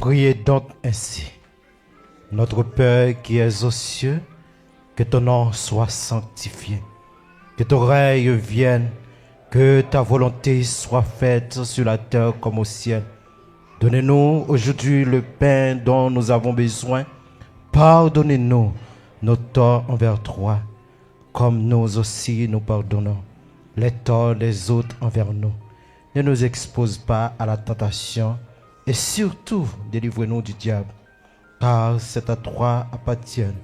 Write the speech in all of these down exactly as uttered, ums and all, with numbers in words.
Priez donc ainsi. Notre Père qui es aux cieux, que ton nom soit sanctifié, que ton règne vienne, que ta volonté soit faite sur la terre comme au ciel. Donnez-nous aujourd'hui le pain dont nous avons besoin. Pardonnez-nous nos torts envers toi, comme nous aussi nous pardonnons les torts des autres envers nous. Ne nous expose pas à la tentation et surtout délivre-nous du diable. Car c'est à toi appartiennent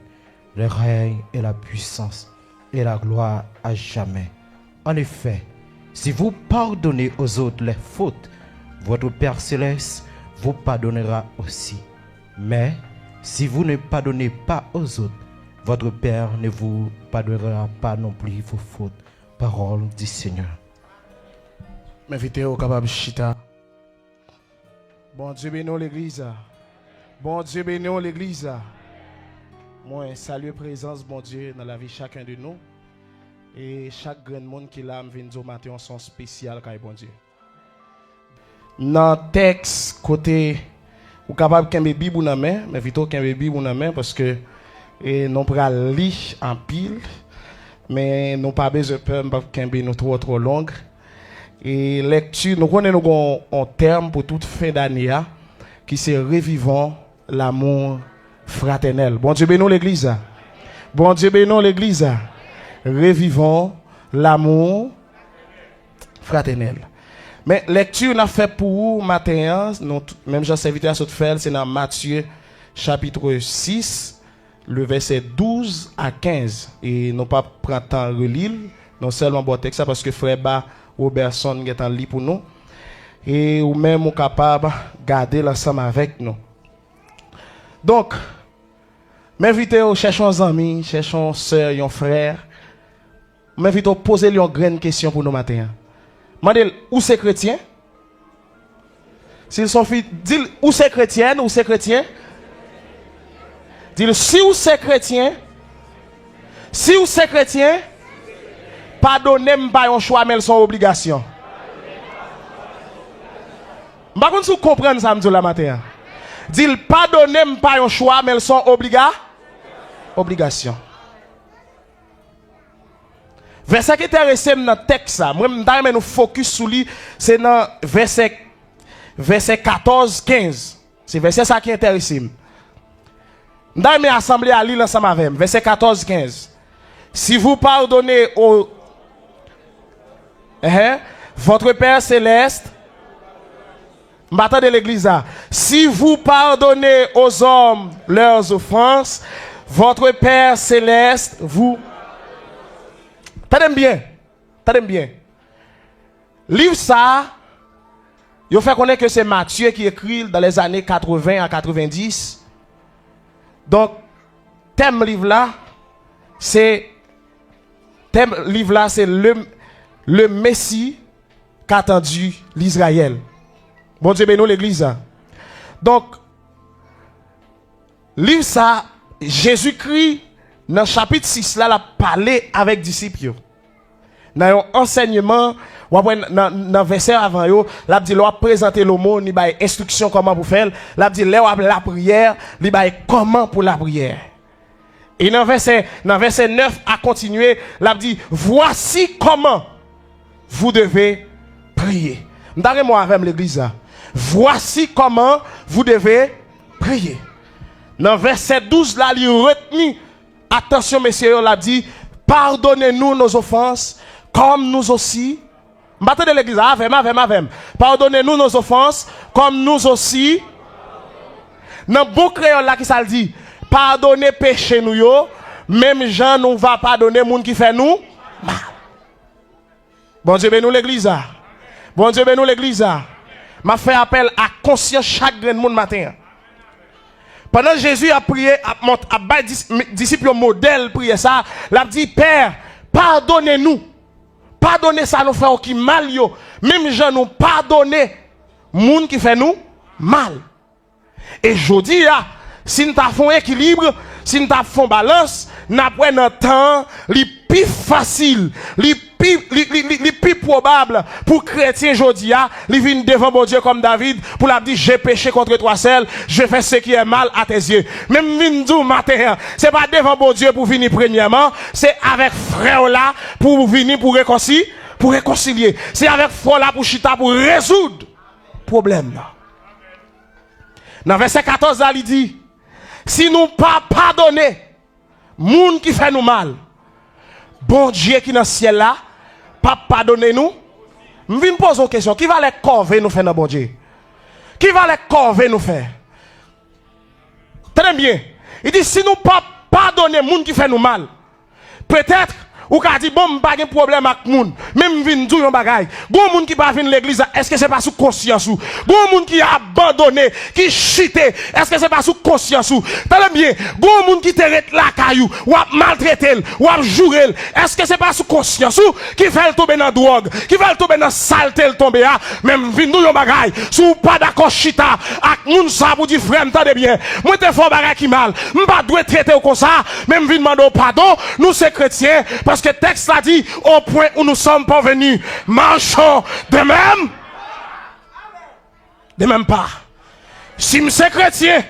le règne et la puissance et la gloire à jamais. En effet, si vous pardonnez aux autres les fautes, votre Père céleste vous pardonnera aussi. Mais si vous ne pardonnez pas aux autres, votre Père ne vous pardonnera pas non plus vos fautes. Parole du Seigneur. M envite w kapab chita. Bondye beni w, legliz la. Bondye beni w, legliz la. Mwen salye prezans Bondye nan lavi chaken de nou. E chak grenn moun ki la, m vin di w maten an, se yon spesyal kay Bondye. Nan tèks kote ou kapab kenbe Bib ou nan men, m envite w kenbe Bib ou nan men, paske, e, nou pral li anpil, men nou pa bezwen pè, m p ap kenbe nou twò, twò long. E lèkti, nou konnen nou gen yon, yon tèm pou tout fen dane a, ki se Revivons l'amour fraternel. Bondye beni w, legliz la. Bondye beni w, legliz la. Revivons l'amour fraternel. Men lèkti n ap fè pou ou maten an, nou t-, menm jan sèvitè a sot fè l, se nan Matye chapit sis, le vèsè douz a kenz. E nou p ap pran tan reli l, nou sèlman ba w tèks la paske frè Ba Robertson gentan li pou nou. E ou menm ou kapab gade l ansanm avèk nou. Donk, m envite w chèche yon zanmi, chèche yon sè, yon frè. M envite w poze l yon grenn kesyon pou nou maten an. Mande l, ou se kretyen? Si l se yon fi, di l, ou se kretyèn, ou se kretyen? Di l, si w se kretyen, si w se kretyen, padone m pa yon chwa, men l se yon obligasyon. M pa konn si w konprann sa m di w la maten an. Di l, padone m pa yon chwa, men l se yon obliga-, obligasyon. Vèsè ki enterese m nan tèks sa, mwen, m ta renmen nou fokis sou li, se nan vèsè, vèsè katòz, kenz. Se vèsè sa ki enterese m. M ta renmen asanble a li l ansanm avè m. Vèsè katòz, kenz. Si vous pardonnez aux, hein, votre Père céleste, m pa tande legliz la. Si vous pardonnez aux hommes leurs offenses, votre Père céleste vous. Tande m byen. Tande m byen. Liv sa a, yo fè konnen ke se Matye ki ekri l dans les années quatre-vingts à quatre-vingt-dix. Donk, tèm liv la, se, tèm liv la, se le, le Messie qu'attendit l'Israël. Bondye beni w, legliz la. Donk, liv sa, Jezikri, nan chapit sis la, l ap pale avèk disip yo. Nan yon ansèyman, w ap wè nan, nan, nan vèsè avan yo, l ap di lè w ap prezante lomòn, li bay enstriksyon kòman pou fè l, l ap di lè w ap lapriyè, li bay kòman pou lapriyè. E nan vèsè, nan vèsè nèf a kontinye, l ap di, voici comment vous devez prier. M ta renmen w avè m legliz la. Voici comment vous devez prier. Nan vèsè douz la, li retni atansyon mesye yo, l ap di, pardonnez-nous nos offenses, comme nous aussi. M pa tande legliz la, avè m, avè m, avè m. Pardonnez-nous nos offenses, comme nous aussi. Nan bon kreyòl la, ki sa l di? Padone peche nou yo, menm jan nou va padone moun ki fè nou mal. Bondye beni w, legliz la. Bondye beni w, legliz la. M ap fè apèl a konsyans chak grenn moun maten an. Pandan Jezi ap priye, ap mont, ap bay dis-, disip yo modèl priyè sa, l ap di, Pè, padone nou. Padone sa nou fè yo ki mal yo, menm jan nou padone moun ki fè nou mal. E jodi a, si n ta fè yon ekilib, si n ta fè yon balans, n ap wè nan tan an, li pi fasil, li pi, li, li, li, li pi pwobab pou kretyen jodi a, li vin devan Bondye kòm David, pou l ap di, "J'ai péché contre toi seul, je fais ce qui est mal à tes yeux." Men m vin di w maten an, se pa devan Bondye pou vini premyèman, se avèk frè w la pou w vini pou rekonsi-, pou rekonsilye. Se avèk frè w la pou chita pou rezoud pwoblèm nan. Nan vèsè katòz la, li di, "Si nou pa padone moun ki fè nou mal, Bondye ki nan syèl la p ap padone nou." M vin poze w kesyon, ki valè kòve nou fè nan Bondye? Ki valè kòve nou fè? Tande m byen. Li di, "Si nou pa padone moun ki fè nou mal," Petèt, ou ka di, "Bon, m pa gen pwoblèm ak moun." Men m vin di w yon bagay. Gon moun ki pa vin legliz la, èske se pa sou konsyans ou? Gon moun ki abandone, ki chite, èske se pa sou konsyans ou? Tande m byen, gon moun ki te ret lakay ou, w ap maltrete l, w ap joure l, èske se pa sou konsyans ou ki fè l tonbe nan dwòg, ki fè l tonbe nan salte l tonbe a? Men m vin di w yon bagay, si w pa dakò chita ak moun sa pou di, "Frè m, tande byen, mwen te fè yon bagay ki mal, m pa dwe trete w konsa, men m vin mande w padon." Nou se kretyen, paske tèks la di, "Au point où nous sommes parvenus, marchons de même, de même pas." Si m se kretyen,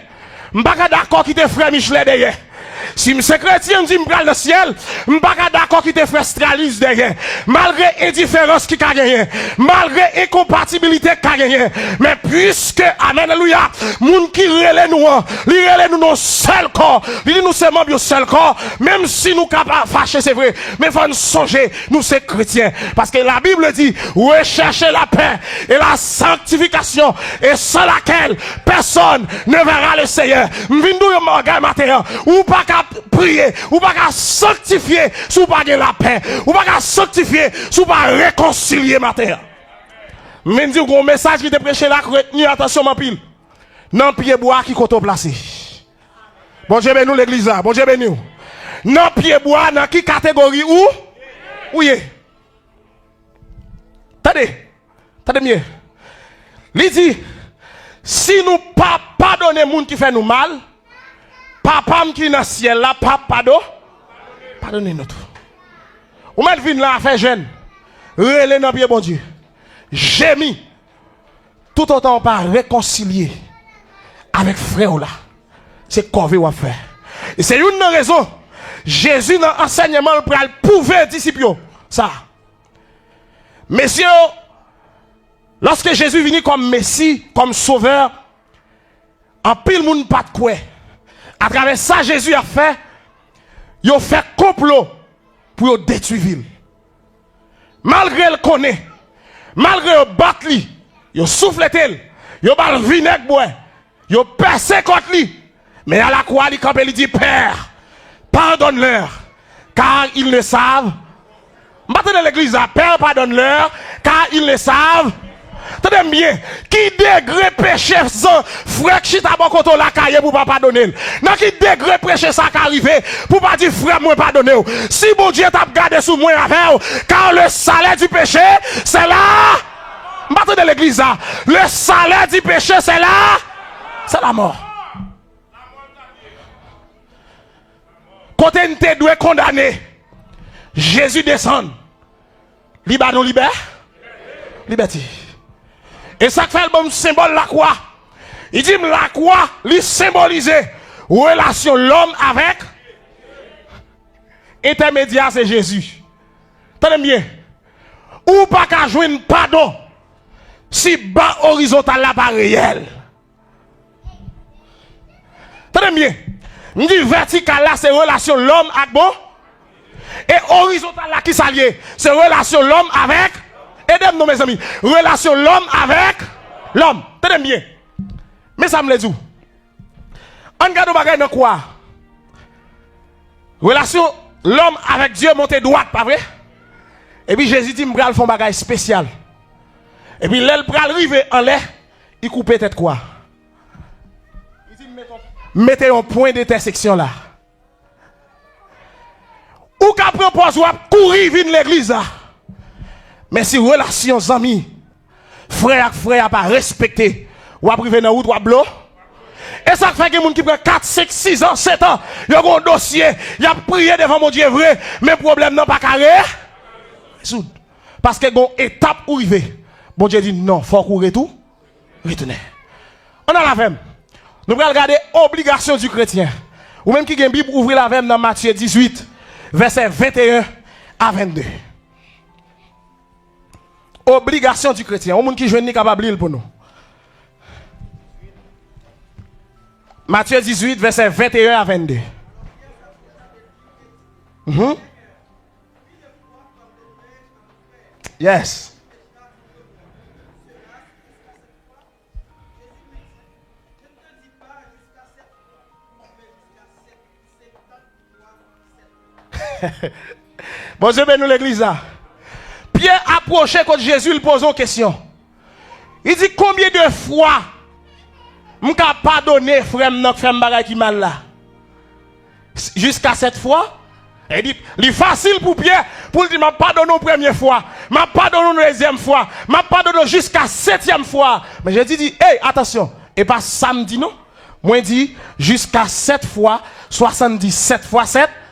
m pa ka dakò kite frè Michelet dèyè. Si m se kretyen, m di m pral nan syèl, m pa ka dakò kite frè Stralis dèyè. Malgre endiferans ki ka genyen, malgre enkonpatibilite ki ka genyen, men piske, amèn, alelouya, moun ki rele nou an, li rele nou nan yon sèl kò, li di nou se manm yon sèl kò, menm si nou ka pa fache, se vre, men fò n sonje, nou se kretyen. Paske la Bible dit, "Recherchez la paix et la sanctification, et sans laquelle personne ne verra le Seigneur." M vin di w yon bagay maten an, ou pa ka priye, ou pa ka sanktifye si w pa gen lapè. Ou pa ka sanktifye si w pa rekonsilye maten an. M vin di w gon mesaj ki te preche la k retni atansyon m anpil. Nan pye bwa ki kote w plase. Bondye beni w legliz la. Bondye beni w. Nan pye bwa, nan ki kategori ou, ou ye? Tande. Tande m byen. Li di, "Si nou pa padone moun ki fè nou mal, Papa m ki nan syèl la p ap pado-, padone nou tou." Ou mèt vin la a fè jèn, rele nan pye Bondye, jemi, toutotan w pa rekonsilye avèk frè w la, se kòve w ap fè. E se youn nan rezon Jezi nan ansèyman l pral pwouve disip yo sa. Mesye yo, lòske Jezi vini kòm Mesi, kòm Sovè, anpil moun pa t kwè. Atravè sa Jezi ap fè, yo fè konplo pou yo detwi vi l. Malgre l konnen, malgre yo bat li, yo souflete l, yo ba l vinèg bwè, yo pèse kòt li, men alakwa li kanpe, li di, "Père, pardonne-leur, car ils ne savent." M pa tande legliz la, "Père, pardonne-leur, car ils ne savent." Tande m byen, ki degre peche san frè k chita bò kote w la ka ye pou w pa padone l? Nan ki degre peche sa ka rive pou w pa di, "Frè m, mwen padone w"? Si Bondye t ap gade sou mwen avè w, "Car le salaire du péché, c'est la..." M pa tande legliz la. "Le salaire du péché, c'est la..." C'est la mort. Kote n te dwe kondane, Jezi desann. Li ba nou libè-, libète. E sa k fè l ban m senbòl lakwa. Li di m lakwa, li senbolize relasyon lòm avèk entèmedyè a, se Jezi. Tande m byen. Ou pa ka jwenn padon si ba orizontal la pa reyèl. Tande m byen. M di vètikal la se relasyon lòm ak bon. E orizontal la ki sa l ye? Se relasyon lòm avèk. Ede m non, mezanmi. Relasyon lòm avèk lòm. Tande m byen. Men sa m vle di w. Ann gade yon bagay nan kwa. Relasyon lòm avèk Dye monte dwat, pa vre? Epi Jezi di, "M pral fè yon bagay espesyal." Epi lè l pral rive anlè, li koupe tèt kwa. Li di, "M mete yon, mete yon pwen dentèseksyon la." Ou ka pran pòz w ap kouri vin legliz la. Men si relasyon zanmi, frè ak frè a pa respekte, w ap rive nan wout w ap blo. E sa k fè gen moun ki pran kat, senk, sis an, sèt an, yo gen yon dosye, y ap priye devan Bondye vre, men pwoblèm nan pa ka re-, rezoud. Paske gon etap ou rive. Bondye di non, fòk ou retou, retounen. Ann al avè m. Nou pral gade obligasyon di kretyen. Ou menm ki gen Bib, ouvri l avè m nan Matye dizuit, vèsè venteyen a vennde. Obligasyon di kretyen. Yon moun ki jwenn li kapab li l pou nou. Matye dizuit, vèsè venteyen a vennde. Mhm. Yes. Bondye beni w legliz la. Pyè apwoche kot Jezi, l poze yon kesyon. Li di, konbyen de fwa m ka padone frè m nan k fè m bagay ki mal la? Jiska sèt fwa? E li, li fasil pou Pyè pou l di, m ap padone w premye fwa, m ap padone w dezyèm fwa, m ap padone w jiska setyèm fwa. Men Jezi di, ey, atansyon, e pa sa m di non. Mwen di, jiska sèt fwa, swasanndisèt fwa sèt.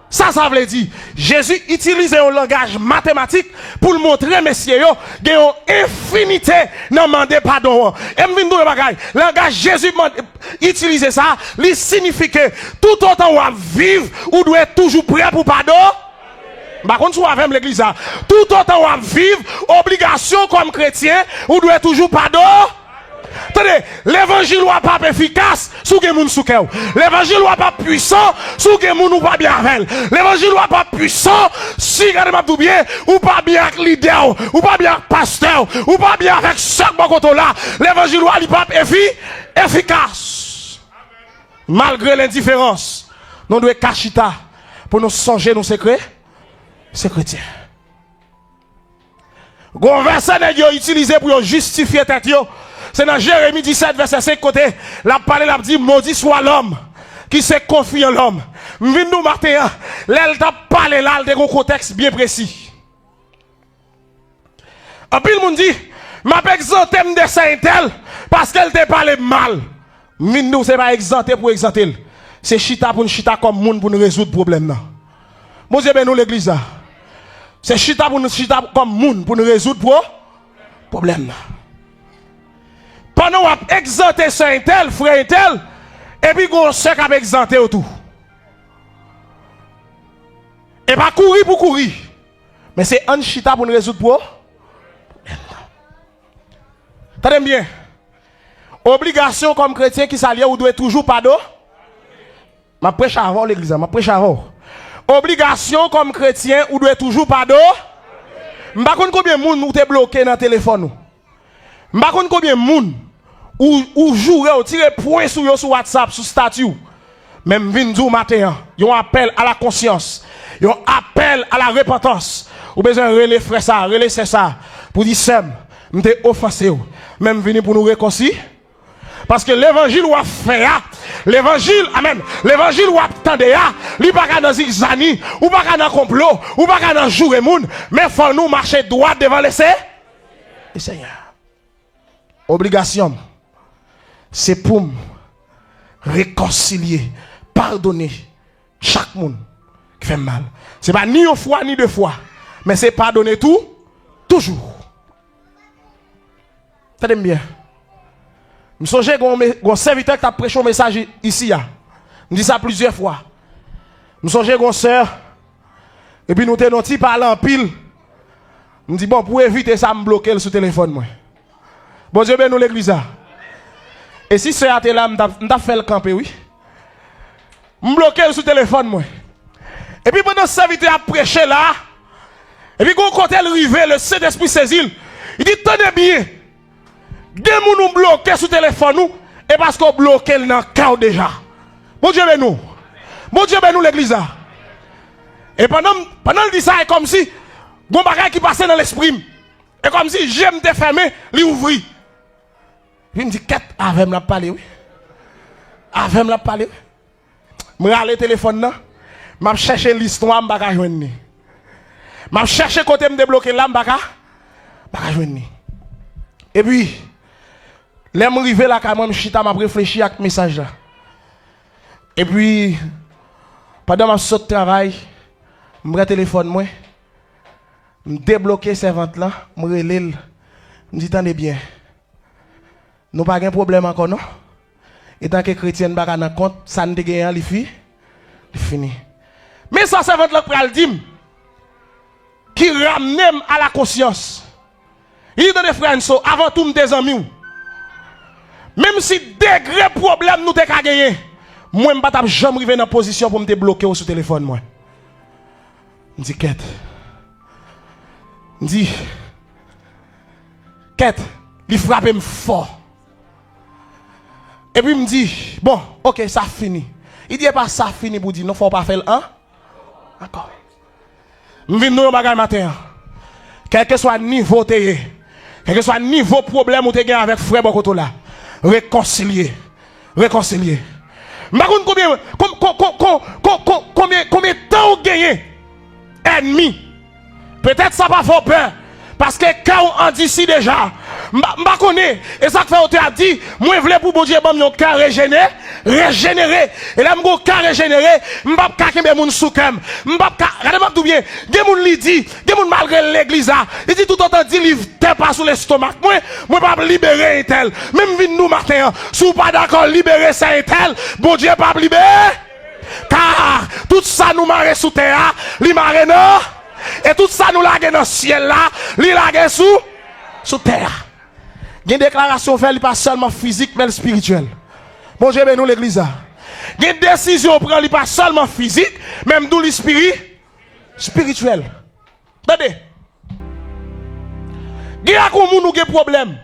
Sa sa vle di? Jezi itilize yon langaj matematik pou l montre mesye yo gen yon enfinite nan mande padon an. E m vin di w yon bagay, langaj Jezi mande, itilize sa, li siyifi ke toutotan w ap viv, ou dwe toujou prè pou padon. M pa konn si w avè m legliz la. Toutotan w ap viv, obligasyon kòm kretyen, ou dwe toujou padon. Tande, levanjil w ap ap efikas si w gen moun sou kè w. Levanjil w ap ap pwisan si w gen moun ou pa byen avè l. Levanjil w ap ap pwisan si, gade m ap di w byen, ou pa byen ak lidè w, ou pa byen ak pastè w, ou pa byen avèk sè k bò kote w la. Levanjil w a li p ap efi, efikas. Malgre lendiferans, nou dwe ka chita pou nou sonje nou se kre, se kretyen. Gon vèsè nèg yo itilize pou yo jistifye tèt yo. Se nan Jeremi disèt vèsè senk kote l ap pale, l ap di, maudit soit l'homme qui se confie en l'homme. M vin di w maten an, lè l t ap pale la, l te gon kontèks byen presi. Anpil moun di, m ap egzante m de sè entèl paske l te pale m mal. M vin di w se pa egzante pou egzante l. Se chita pou n chita kòm moun pou n rezoud pwoblèm nan. Bondye beni w legliz la. Se chita pou n chita kòm moun pou n rezoud pwo, pwoblèm nan. Pandan w ap egzante sè entèl, frè entèl, epi gon sè k ap egzante w tou. E pa kouri pou kouri. Men se ann chita pou n rezoud pwo, pwoblèm nan. Tande m byen. Obligasyon kòm kretyen, kisa l ye? Ou dwe toujou padon. M ap preche avè w legliz la, m ap preche avè w. Obligasyon kòm kretyen, ou dwe toujou padon. M pa konn konbyen moun ou te bloke nan telefòn ou. M pa konn konbyen moun ou, ou joure, ou tire pwen sou yo sou WhatsApp, sou stati w. Men m vin di w maten an, yon apèl a la konsyans, yon apèl a la repantans. Ou bezwen rele frè sa, rele sè sa, pou di, sè m, m te ofanse w, men m vini pou nou rekonsi. Paske levanjil w ap fè a, levanjil, amèn, levanjil w ap tande a, li pa ka nan zigzani, ou pa ka nan konplo, ou pa ka nan joure moun, men fò nou mache dwat devan Lese, Lesenyè. Obligasyon m, se pou m rekonsilye, padone chak moun ki fè m mal. Se pa ni yon fwa, ni de fwa, men se padone tou, toujou. Tande m byen. M sonje gon me-, gon sèvitè ki t ap preche yon mesaj i-, isi a. M di sa plizyè fwa. M sonje gon sè, epi nou te nan ti pale anpil. M di, bon, pou evite sa, m bloke l sou telefòn mwen. Bondye beni w legliz la. E si sè a te la, m t ap, m t ap fè l kanpe, wi. M bloke l sou telefòn mwen. Epi pandan sèvitè a ap preche la, epi gon kote l rive, le Sentespri sezi l. Li di, tande byen. Gen moun ou bloke sou telefòn ou, e paske w bloke l nan kè w deja. Bondye beni w. Bondye beni w legliz la. E pandan, pandan l di sa, e kòmsi gon bagay ki pase nan lespri m. E kòmsi je m te fèmen, li ouvri. Epi m di, kèt, avè m l ap pale, wi. Avè m l ap pale, wi. M rale telefòn nan, m ap chèche lis nwa, m pa ka jwenn li. M ap chèche kote m te bloke l la, m pa ka, pa ka jwenn li. Epi, lè m rive lakay mwen, m chita, m ap reflechi ak mesaj la. Epi, pandan m ap sot travay, m pran telefòn mwen, M debloke sèvant lan, m rele l. M di, "Tande byen. Nou pa gen pwoblèm ankò, non. Etanke kretyen, n pa ka nan kont, sa n te genyen an, li fi, li fini." Men sa sèvant lan pral di m, ki ramne m a la konsyans. Li di, "Tande, frè Anso, avan tou, m te zanmi w. Menm si degre pwoblèm nou te ka genyen, mwen, m pa t ap janm rive nan pozisyon pou m te bloke w sou telefòn mwen." M di, "Kèt." M di, "Kèt." Li frape m fò. Epi m di, "Bon, oke, sa fini." Li di, "E pa sa fini pou di, non, fò w pa fè l an-, ankò." M vin di w yon bagay maten an. Kèlkeswa nivo w te ye, kèlkeswa nivo pwoblèm ou te gen avèk frè bò kote w la, rekonsilye. Rekonsilye. M pa konn konbyen, kon-, kon-, konbyen, konbyen tan w genyen ènmi. Petèt sa pa fè w pè, paske kè w andisi deja. M pa, m pa konnen. E sa k fè otè a di, "Mwen vle pou Bondye ban m yon kè rejene-, rejenere." E lè m gen yon kè rejenere, m p ap ka kenbe moun sou kè m. M p ap ka, gade m ap di w byen, gen moun li di, gen moun malgre l legliz la, li di, "Toutotan di liv tè pa sou lestomak mwen, mwen p ap libere entèl." Men m vin di w maten an, si w pa dakò libere sè entèl, Bondye p ap libere. Ka tout sa nou mare sou tè a, li mare nan. E tout sa nou lage nan syèl la, li lage sou, sou tè a. Gen deklarasyon w fè, li pa sèlman fizik, men l espirityèl. Bondye beni w, legliz la. Gen desizyon w pran, li pa sèlman fizik, men m di w li espiri-, espirityèl. Tande. Gen ak yon moun ou gen pwoblèm.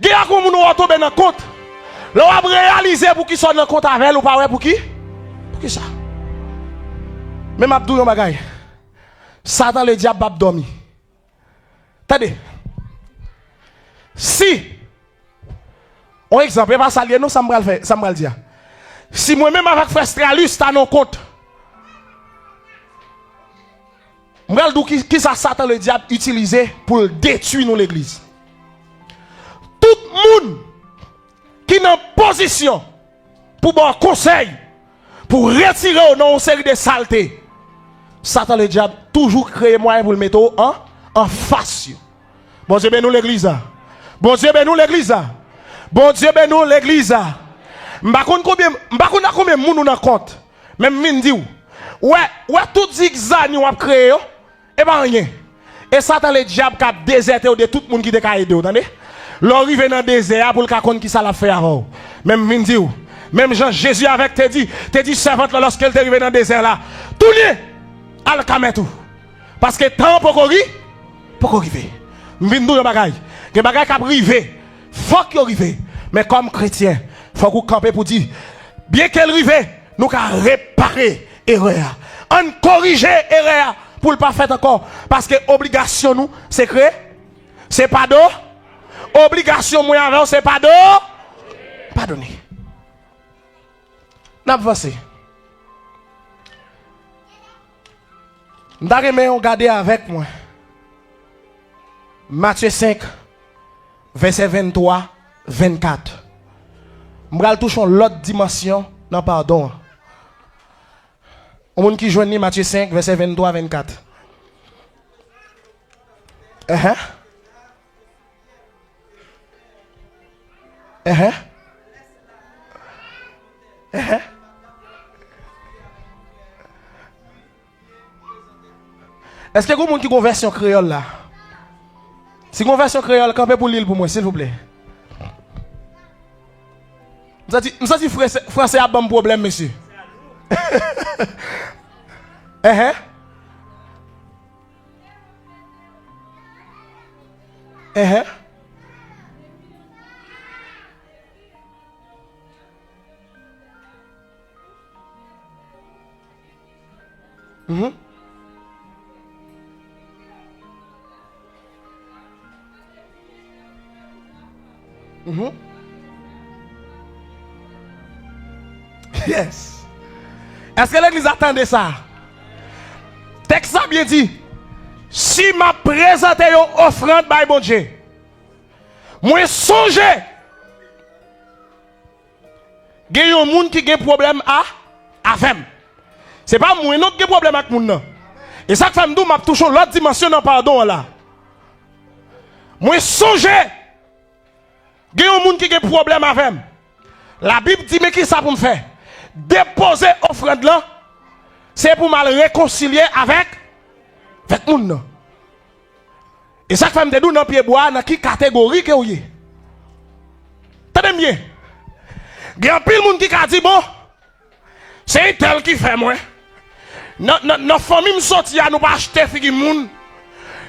Gen ak yon moun ou tonbe nan kont. Lè w ap reyalize poukisa w nan kont avè l, ou pa wè pouki? Poukisa? Men m ap di w yon bagay. Satan ledyab p ap dòmi. Tande. Si, yon egzanp, e pa sa l ye non, sa m pral fè, sa m pral di a. Si mwen menm avèk frè Stralis ta nan kont, m pral di w ki, kisa Satan ledyab itilize pou l detwi nou legliz. Tout moun ki nan pozisyon pou ba w konsèy, pou retire w nan yon seri de salte, Satan ledyab toujou kreye mwayen pou l mete w an, anfas yo. Bondye beni w, legliz la. Bondye beni w, legliz la. Bondye beni w, legliz la. M pa konn konbyen, m pa konn a konbyen moun ou nan kont, men m vin di w, wè, wè tout zigzani w ap kreye yo, e pa anyen. E Satan ledyab k ap dezète w de tout moun ki te ka ede w, tande. Lè w rive nan dezè a pou l ka konn kisa l ap fè avè w. Men m vin di w, menm jan Jezi avèk te di, te di sèvant lan lòske l te rive nan dezè la, "Tounen, al ka mèt ou. Paske tan an poko ri-, poko rive." M vin di w yon bagay. Gen bagay k ap rive. Fòk yo rive. Men kòm kretyen, fòk ou kanpe pou di, byenke l rive, nou ka repare erè a. Ann korije erè a pou l pa fèt ankò. Paske obligasyon nou, se kre-, se pado-, obligasyon mwen avè w, se pado-, padone. N ap vanse. M ta renmen w gade avèk mwen Matye senk, vèsè venntwa, vennkat. M pral touche yon lòt dimansyon nan padon an. Yon moun ki jwenn li, Matye senk, vèsè venntwa, vennkat. Enhen. Enhen. Enhen. Èske gen moun ki gon vèsyon kreyòl la? Si gon vèsyon kreyòl, kanpe pou li l pou mwen, silvouplè. M santi, m santi franse, franse ap ban m pwoblèm, mesye. Enhen. Enhen. Mhm. Mhm. Yes. Èske legliz la tande sa? Tèks la byen di, si m ap prezante yon ofrann bay Bondye, mwen sonje gen yon moun ki gen pwoblèm a, avè m. Se pa mwen non ki gen pwoblèm ak moun nan. E sa k fè m di w m ap touche yon lòt dimansyon nan padon an la. Mwen sonje, gen yon moun ki gen pwoblèm avè m. Labib di men kisa pou m fè. Depoze ofrann lan, se pou m al rekonsilye avèk, avèk moun nan. E sa k fè m te di w nan pyebwa a, nan ki kategori ke w ye. Tande m byen. Gen anpil moun ki ka di, bon, se entèl ki fè mwen. Nan, nan, nan fanmi m soti a, nou pa achte figi moun.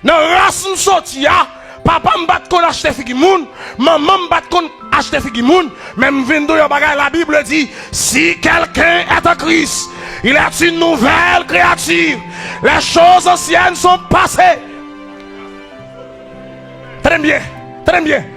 Nan ras m soti a, papa m pa t konn achte figi moun, manman m pa t konn achte figi moun. Men m vin di w yon bagay, Labib di, si quelqu'un est en Christ, il est une nouvelle créature. Les choses anciennes sont passées. Tande m byen, tande m byen.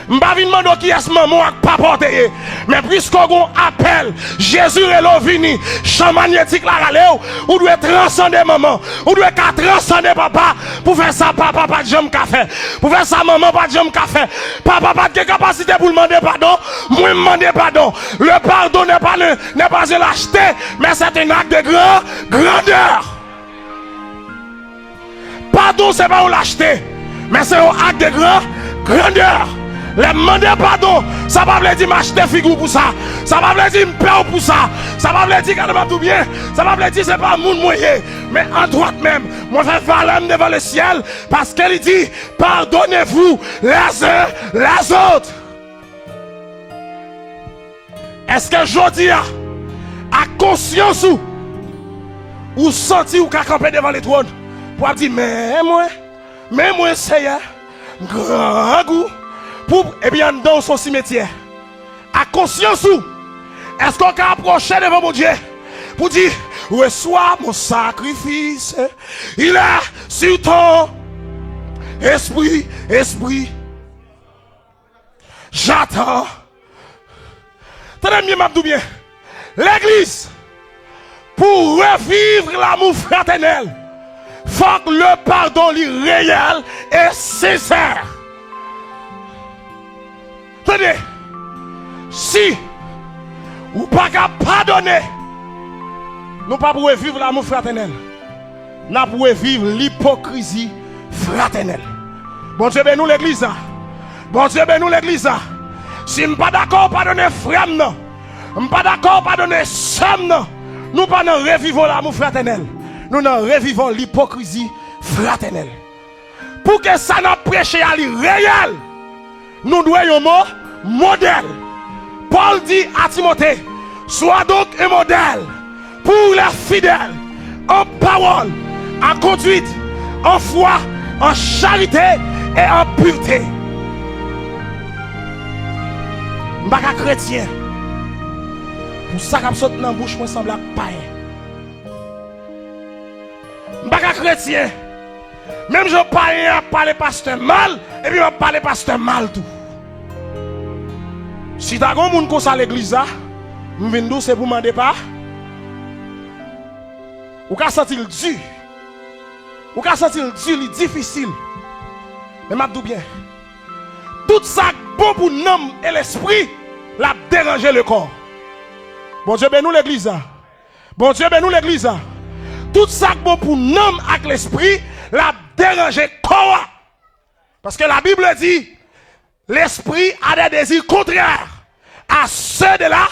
M pa vin mande w kiyès manman w ak papa w te ye. Men piske w gen yon apèl, Jezi rele w vini, chan manyetik la rale w, ou dwe transande manman, ou dwe ka transande papa pou fè sa papa pa t janm ka fè, pou fè sa manman pa t janm ka fè. Papa pa t gen kapasite pou l mande padon, mwen m mande padon. Le pardon n'est pas le, n'est pas un acheté, mais c'est un acte de grand, grandeur. Padon se pa yon lachte, men se yon ak de gran, grandè. Lè m mande padon, sa pa vle di m achte figi w pou sa. Sa pa vle di m pè w pou sa. Sa pa vle di, gade m ap di w byen, sa pa vle di se pa moun mwen ye. Men andwat menm, mwen fè valè m devan lesyèl, paske li di, pardonnez-vous les uns les autres. Èske jodi a, ak konsyans ou, ou santi ou ka kanpe devan letwòn pou w ap di, men mwen, men mwen, Seyè, m grangou, pou, epi anndan w se yon simetyè. Ak konsyans ou, èske w ka apwoche devan Bondye pou di, reçois mon sacrifice, il est sur ton esprit, esprit. J'attends. Tande m byen, m ap di w byen. Legliz, pou reviv lanmou fratènèl, fòk le padon li reyèl e sensè. Tande, si ou pa ka padone, nou p ap reviv lanmou fratènèl. N ap reviv lipokrizi fratènèl. Bondye beni w legliz la. Bondye beni w legliz la. Si m pa dakò w padone frè m nan, m pa dakò w padone sè m nan, nou pa nan reviv yon lanmou fratènèl. Nou nan reviv yon lipokrizi fratènèl. Pou ke sa n ap preche a li reyèl, nou dwe yon mo, modèl. Pòl di a Timote, sois donc un modèle pour les fidèles en parole, en conduite, en foi, en charité et en pureté. M pa ka kretyen pou sa k ap sot nan bouch mwen sanble ak payen. M pa ka kretyen. Menm jan payen an ap pale pastè mal, epi m ap pale pastè mal tou. Si ta gen yon moun konsa legliz la, m vin di w se pou mande pa. Ou ka santi l di. Ou ka santi l di, li difisil. Men m ap di w byen. Tout sa k bon pou nanm e lespri, l ap deranje lekò. Bondye beni w legliz la. Bondye beni w legliz la. Tout sa k bon pou nanm ak lespri, l ap deranje kò a. Paske Labib di, l'esprit a des désirs contraires à ceux de la,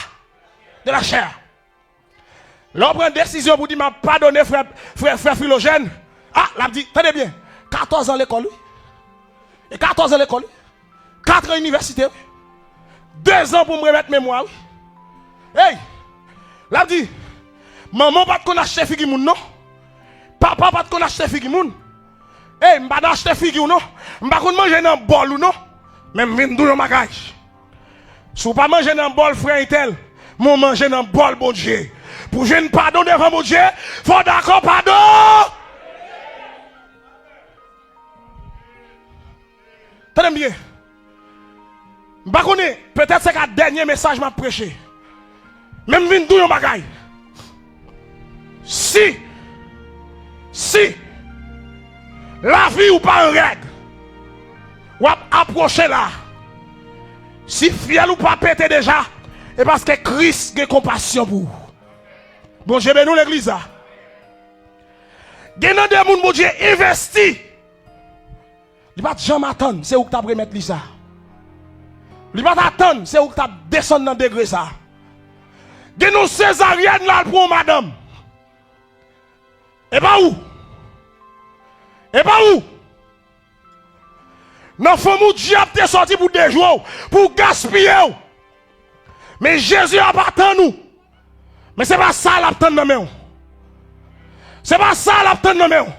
de la chair. Lè w pran desizyon pou di m ap padone frè, frè, frè Filojèn, a, l ap di, tande byen, katòz an lekòl, wi. E katòz an lekòl, wi. Kat an inivèsite, wi. Dezan pou m remèt memwa, wi. Ey! L ap di, manman w pa t konn achte figi moun, non. Papa w pa t konn achte figi moun. Ey, m pa t achte figi w, non. M pa konn manje nan bòl ou, non. Men m vin di w yon bagay. Si w pa manje nan bòl frè entèl, men w manje nan bòl Bondye. Pou jwenn padon devan Bondye, fò w dakò padon! Tande m byen. M pa konnen, petèt se ka dènye mesaj m ap preche. Men m vin di w yon bagay. Si, si lavi w pa an règ, w ap apwoche la. Si fyèl ou pa pete deja, e paske Kris gen konpasyon pou ou. Bondye beni w legliz la. Gen nan de moun Bondye envesti. Li pa t janm atann se ou k t ap remèt li sa. Li pa t atann se ou k t ap desann nan degre sa. Gen yon sezaryèn l al pran yon madanm. E pa ou. E pa ou. Nan fanm ou dyab te sòti pou dejwe w, pou gaspiye w. Men Jezi ap atann ou. Men se pa sa l ap tann nan men w. Se pa sa l ap tann nan men w.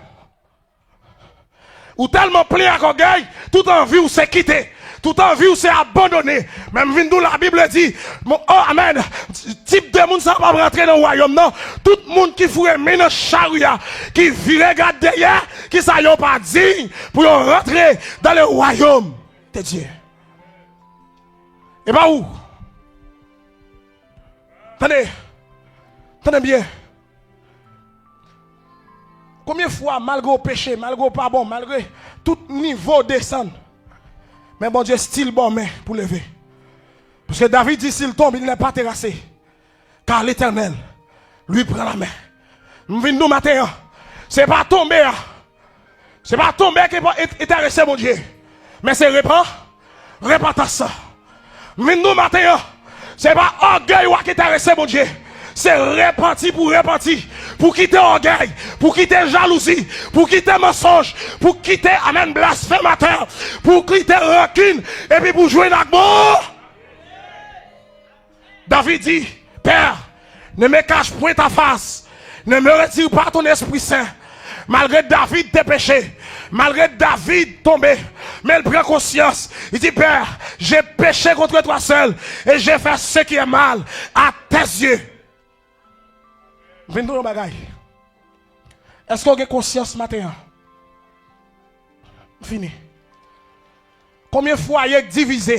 Ou tèlman plen ak ògèy, tout anvi w se kite. Tout anvi w se abandone. Men m vin di w Labib di, mon, oh, amèn. Tip de moun sa p ap rantre nan wayòm nan. Tout moun ki foure men nan chari a, ki vire gad dèyè, ki sa yo pa diy pou yo rantre dans le royaume de Dieu. E pa ou. Tande. Tande byen. Konbyen fwa, malgre w peche, malgre w pa bon, malgre tout nivo w desann, men Bondye still ba w men pou leve. Paske David di, s'il tombe, il n'est pas terrassé, car l'Éternel lui prend la main. M vin di w maten an, se pa tonbe a. Se pa tonbe ki enterese Bondye, men se repan, repantans. M vin di w maten an, se pa ògèy w a ki enterese Bondye. Se repanti pou repanti, pou kite ògèy, pou kite jalouzi, pou kite mansonj, pou kite, amèn, blasfematè, pou kite rankin, epi pou jwenn ak bon. David di, Père, ne me cache point ta face, ne me retire pas ton Esprit Saint. Malgre David te peche, malgre David tonbe, men l pran konsyans. Li di, Père, j'ai péché contre toi seul et j'ai fait ce qui est mal à tes yeux. M vin di w yon bagay. Èske w gen konsyans maten an? M fini. Konbyen fwaye k divize?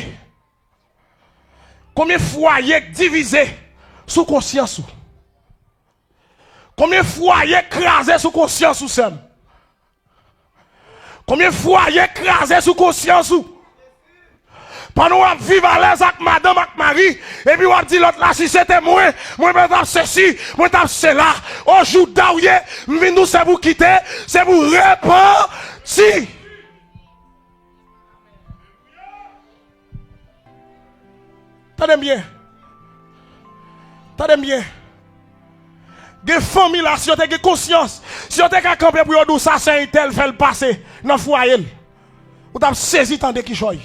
Konbyen fwaye k divize sou konsyans ou? Konbyen fwaye k kraze sou konsyans ou, sè m? Konbyen fwaye k kraze sou konsyans ou? Pandan w ap viv alèz ak madanm, ak mari, epi w ap di lòt la, si se te mwen, mwen mwen t ap sesi, mwen t ap sela. O, Jouda w ye, m vin di w se pou kite, se pou repanti. Tande m byen. Tande m byen. Gen fanmi la, si yo te gen konsyans, si yo te ka kanpe pou yo di w sa se entèl fè l pase nan fwaye l, ou t ap sezi tande kichòy.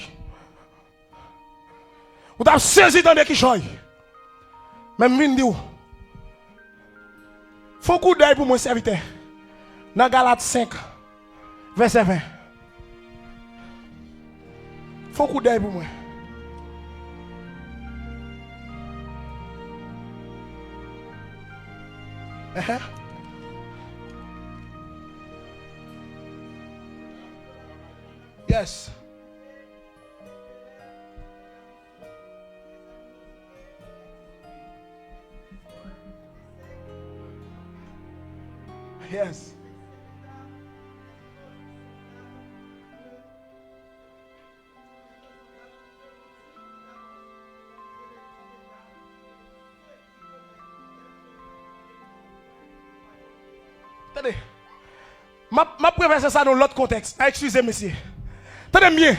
Ou t ap sezi tande kichòy. Men m vin di w, fè yon koudèy pou mwen, sèvitè. Nan Galat senk, vèsè ven. Fè yon koudèy pou mwen. Enhen. Yes. Yes. Tande. M ap, m ap pran vèsè sa nan yon lòt kontèks. A, eskize, mesye. Tande m byen.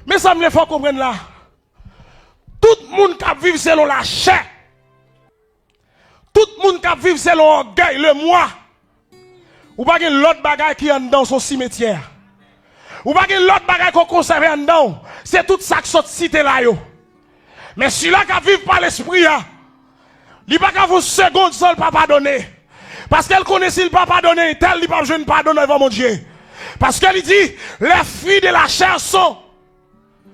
Men sa m vle fè w konprann la. Tout moun k ap viv selon lachè, tout moun k ap viv selon ògèy, lemwa, ou pa gen lòt bagay ki anndan w, se yon simetyè. Ou pa gen lòt bagay ke w konsève anndan w, se tout sa k sot site la yo. Men sila k ap viv pa Lespri a, li pa ka fè yon segonn san l pa padone. Paske l konnen si l pa padone entèl, li p ap jwenn padon devan Bondye. Paske li di, les fruits de la chair sont.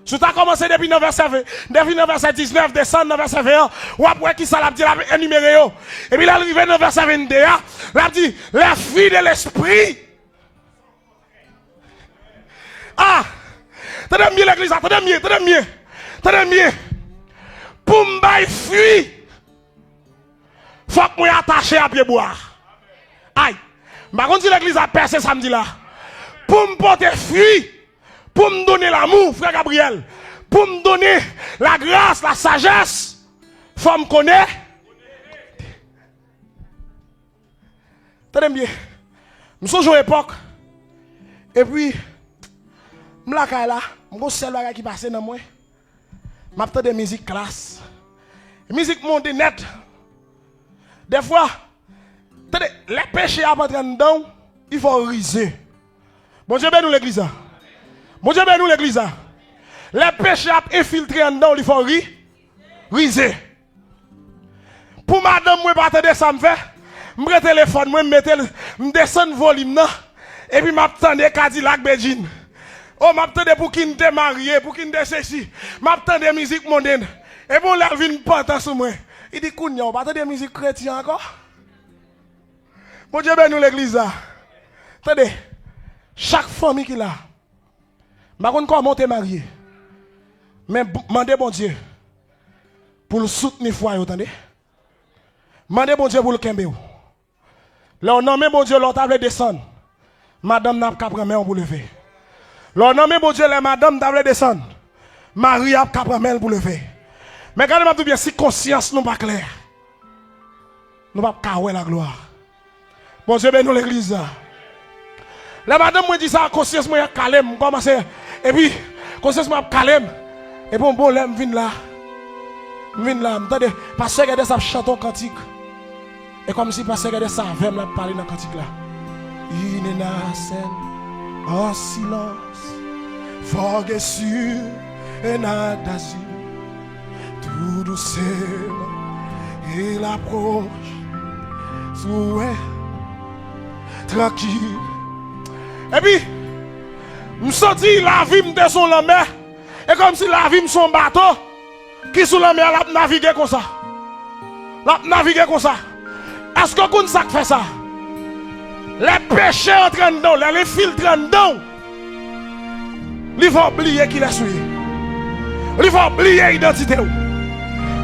Si w ta kòmanse depi nan vèsè ven, depi nan vèsè diznèf, desann nan vèsè ven an, w ap wè kisa l ap di, l ap enimere yo. Epi lè l rive nan vèsè vennde a, l ap di, les fruits de l'esprit. Ah! Tande m byen, legliz la, tande m byen, tande m byen. Tande m byen. Pou m bay fwi, fòk mwen atache a pyebwa. Ay, m pa konn si legliz la pèse sa m di la. Pou m pote fwi, pou m donnen lanmou, frè Gabriel, pou m donnen lagras, lasajès, fò m konnen. Tande m byen. M sonje yon epòk, epi m lakay la, m gon sèl bagay ki pase nan mwen. M ap tande mizik klas. Mizik monte nèt. Dèfwa, tande, lè peche ap antre anndan w, li fè w rize. Bondye beni w legliz la. Bondye beni w legliz la. Lè peche ap enfiltre anndan w, li fè w ri, rize. Pou madanm mwen pa tande sa m fè, m pran telefòn mwen, m mete l, m desann volim nan, epi m ap tande Kadilak Bedjine. O, m ap tande pou ki n te marye, pou ki n te sesi. M ap tande mizik monden. Epi yon lè l vin pantan sou mwen. Li di, "Kounye a, w pa tande mizik kretyen ankò?" Bondye beni w legliz la. Tande, chak fanmi ki la, m pa konn kòman w te marye, men b- mande Bondye pou l soutni fwaye w, tande. Mande Bondye pou l kenbe w. Lè w nan men Bondye, lè w ta vle desann, madanm nan ap ka pran men w pou leve. Lè w nan men Bondye, lè madanm ta vle desann, mari a ap ka pran men l pou leve. Men gade, m ap di w byen, si konsyans nou pa klè, nou p ap ka wè laglwa. Bondye beni w legliz la. Lè madanm mwen di sa, konsyans mwen ap kale m, m kòmanse, epi konsyans mwen ap kale m. Epi yon bon lè m vin la. M vin la, m tande pastè Gèdès ap chante yon kantik. E kòmsi pastè Gèdès se avè m l ap pale nan kantik la. Une nacelle en silence, vague sur un âne d'azur, tout doucement, il approche, sourit, tranquille. Epi, m santi lavi m te sou lanmè. E kòmsi lavi m se yon bato ki sou lanmè a, l ap navige konsa. L ap navige konsa. Èske w konn sa k fè sa? Lè peche antre anndan w, lè l enfiltre anndan w, li fè w bliye kilès ou ye. Li fè w bliye idantite w.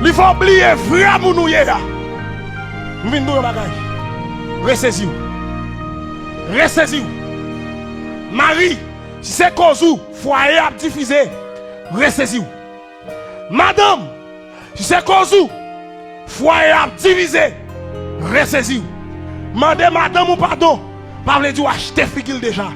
Li fè w bliye vrè moun ou ye a. M vin di w yon bagay. Resezi w. Resezi w. Mari, si se koz ou fwaye ap divize, resezi w. Madanm, si se koz ou fwaye ap divize, resezi w. Mande madanm ou padon pa vle di w achte figi l deja.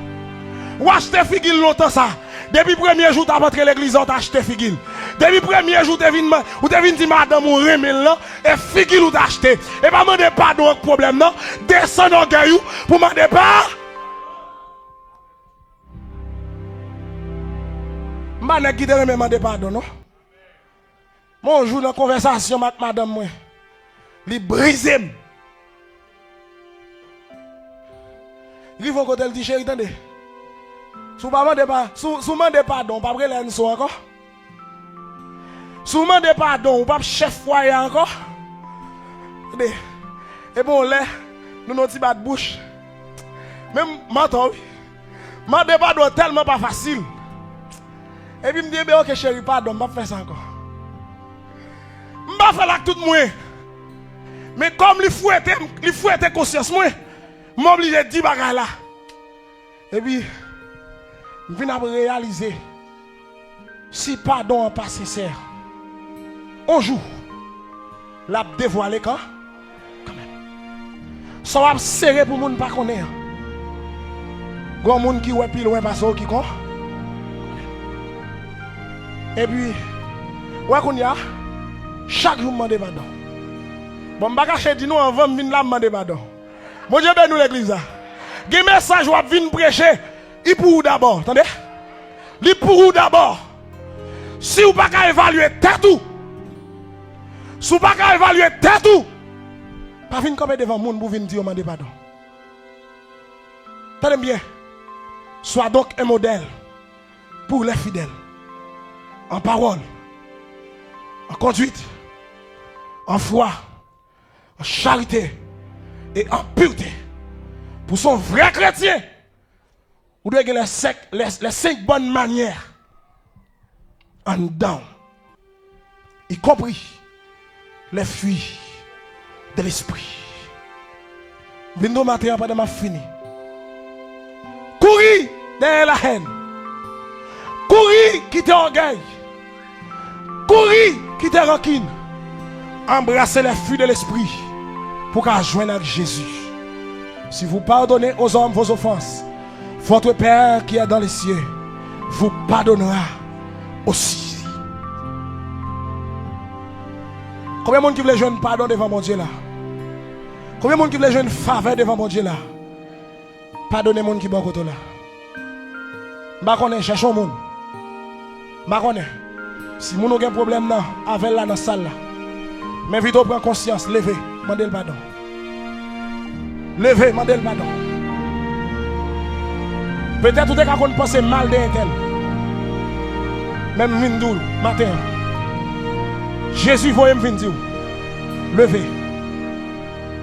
Ou achte figi l lontan sa. Depi premye jou w t ap antre legliz la, ou t achte figi l. Depi premye jou w te vin, ou te vin di madanm ou renmen l lan, e figi l ou t achte. E pa mande padon an k pwoblèm nan. Desann ògèy ou pou mande pa. M pa nèg ki te renmen mande padon, non. Men yon jou nan konvèsasyon m ak madanm mwen, li brize m. Rive yon kote, l di, "Cheri, tande. Si w pa mande pa, si w, si w mande padon, w p ap rele Enso ankò. Si w mande padon, ou p ap chèf fwaye a ankò." Tande. Epi yon lè, nou nan yon ti bat bouch. Men m, m atò, wi. Mande padon tèlman pa fasil. Epi m di, "Enben, oke, cheri, padon, m p ap fè sa ankò." M pa fè l ak tout mwen. Men kòm li fwete m, li fwete konsyans mwen, m oblije di bagay la. Epi, m vin ap reyalize, si padon an pa sensè, on jou, l ap devwale kan, kanmenm. Sa w ap sere pou moun pa konnen an. Gon moun ki wè pi lwen pase w ki kon. Epi, wè kounye a, chak jou m mande padon. Bon, m pa kache di nou, anvan m vin la, m mande padon. Bondye beni w legliz la. Gen mesaj w ap vin preche, li pou ou dabò, tande? Li pou ou dabò. Si w pa ka evalye tèt ou, si w pa ka evalye tèt ou, pa vin kanpe devan moun pou vin di yo mande padon. Tande m byen. Sois donc un modèle pour les fidèles. En parole, en conduite, en foi, en charité et en pureté. Pou w se yon vrè kretyen, ou dwe gen les cinq, les, les cinq bonnes manières anndan w, y compris les fruits de l'esprit. Vin do maten an pandan m ap fini. Kouri dèyè lahèn. Kouri kite ògèy. Kouri kite rankin. Anbrase les fruits de l'esprit pou w ka jwenn ak Jezi. Si vous pardonnez aux hommes vos offenses, votre Père qui est dans les cieux vous pardonnera aussi. Konbyen moun ki vle jwenn padon devan Bondye la? Konbyen moun ki vle jwenn favè devan Bondye la? Padone moun ki bò kote w la. M pa konnen, chèche yon moun. M pa konnen. Si moun ou gen pwoblèm nan, avè l la nan sal la. M envite w pran konsyans, leve, mande l padon. Leve, mande l padon. Petèt ou te ka konn panse mal de entèl. Men m vin di w maten an. Jezi voye m vin di w. Leve.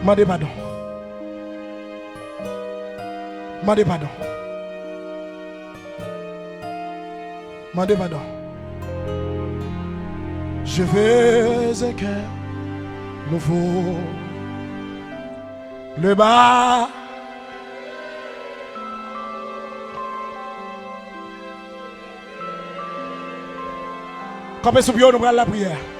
Mande padon. Mande padon. Mande padon. Je veux un cœur nouveau. Le bas. Kanpe sou pye w, nou pral lapriyè.